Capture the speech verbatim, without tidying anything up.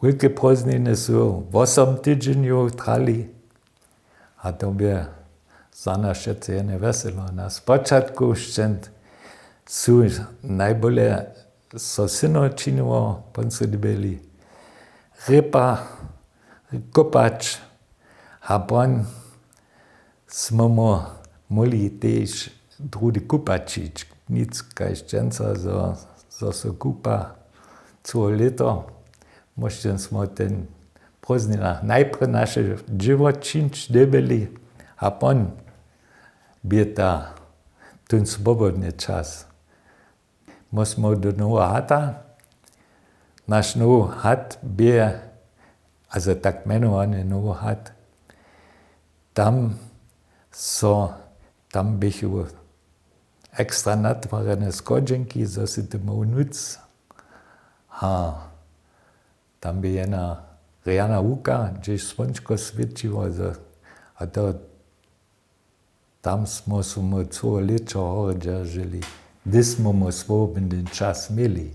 Wulke prózdniny su wosom tydźenjow trali. A to bě za nas wšetcy jene wjeselo. Na spočatku šćent su najbóle so syno činiło, pon su dyrbjeli rěpa kópać, a pon smy móhli tež druhdy kupaćić. Nic kaž dźensa, zo so kupa cyłe lěto. Móždźe smy w ten prózdninach najprje naše dźěło čińć dyrbjeli, a pon bě ta tón swobodny čas. Móhli smy do noweho hata. Naš nowy hat bě, a za tak mjenowany nowy hat, tam so tam běchu ekstra natwarjene schodźenki, zo sy ty móhł nuc. A tam bě jena rjana łuka, hdźež słónčko swěćiło. A to tam smy so my cyłe lěćo hory dźeržili, hdyž smy my swobodny čas měli.